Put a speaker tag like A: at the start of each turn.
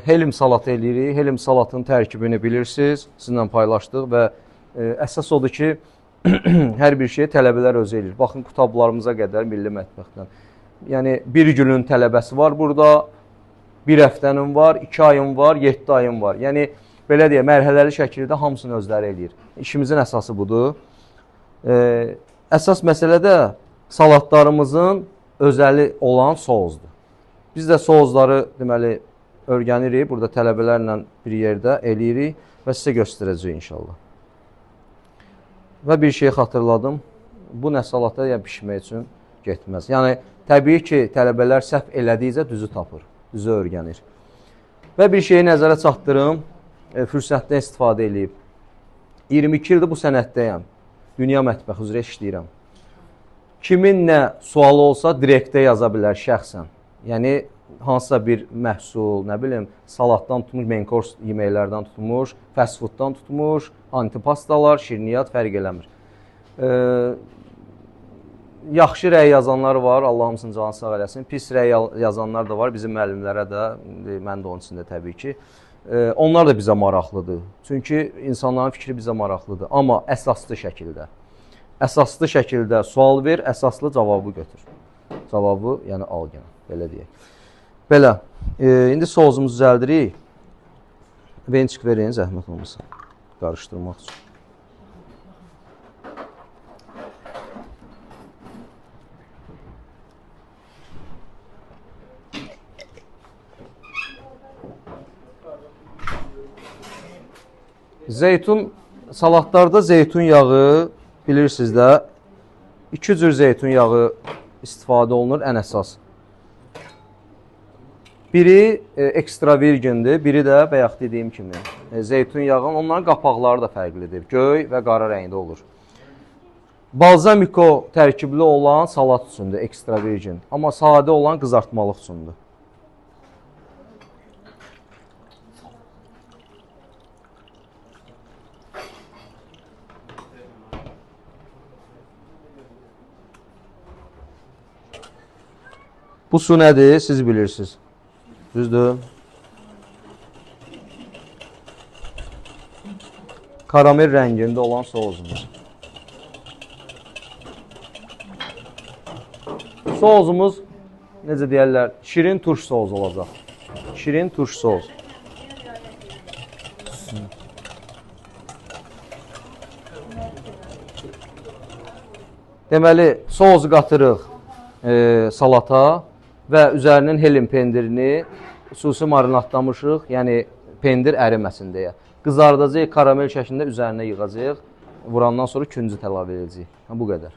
A: Helm salatı eləyirik. Helm salatının tərkibini bilirsiniz. Sizinlə paylaşdıq və əsas odur ki, hər bir şeyi tələbələr özü eləyir. Baxın, qutablarımıza qədər milli mətbəxdən. Yəni, bir günün tələbəsi var burada, bir həftənin var, 2 ayın var, 7 ayın var. Yəni, belə deyək, mərhələli şəkildə hamısını özləri eləyir. İşimizin əsası budur. Əsas məsələ də salatlarımızın özəli olan sousdur. Biz də sousları, deməli, öyrənirik. Burada tələbələrlə bir yerdə eləyirik və sizə göstərəcəyik inşallah. Və bir şey xatırladım. Bu nə salata, yəni pişmək üçün getməz. Yəni, təbii ki, tələbələr səhv elədikcə düzü tapır, düzü öyrənir. Və bir şeyi nəzərə çatdırım, fürsətdən istifadə eləyib. 22 ildir bu sənətdəyəm. Dünya mətbəxi üzrə işləyirəm. Kimin nə sualı olsa direktə yaza bilər şəxsən. Yəni, hansısa bir məhsul, nə bilim, salatdan tutmuş, main course yeməklərdən tutmuş, fast fooddan tutmuş, antipastalar, şirniyyat fərq eləmir. Yaxşı rəy yazanlar var, Allah hamısının canı sağ eləsin. Pis rəy yazanlar da var, bizim müəllimlərə də, mən də onun içində təbii ki. Onlar da bizə maraqlıdır. Çünki insanların fikri bizə maraqlıdır. Amma əsaslı şəkildə. Əsaslı şəkildə sual ver, əsaslı cavabı götür. Cavabı, yəni al genə, belə deyək. Belə, indi sousumuzu düzəldirik. Vençik verin, zəhmət olmasa, qarışdırmaq üçün. Zeytun, salatlarda zeytun yağı, bilirsiniz də, iki cür zeytun yağı istifadə olunur ən əsas. Biri ekstra virgindir, biri də bayaq dediyim kimi zeytun yağı, onların qapaqları da fərqlidir. Göy və qara rəngdə olur. Balzamiko tərkibli olan salat üçündür, ekstra virgin. Amma sadə olan qızartmalıq üçündür. Bu su nədir? Siz bilirsiniz. Düzdür? Karamel rəngində olan sousumuz. Sousumuz, necə deyərlər, şirin turş sous olacaq. Şirin turş sous. Deməli, sousu qatırıq salata və üzərinin helm pendirini xüsusi marinadlamışıq, yəni pendir əriməsin deyə. Qızardacağıq, karamel şəklində üzərinə yığacağıq. Vurandan sonra küncüt əlavə edəcəyik. Bu qədər.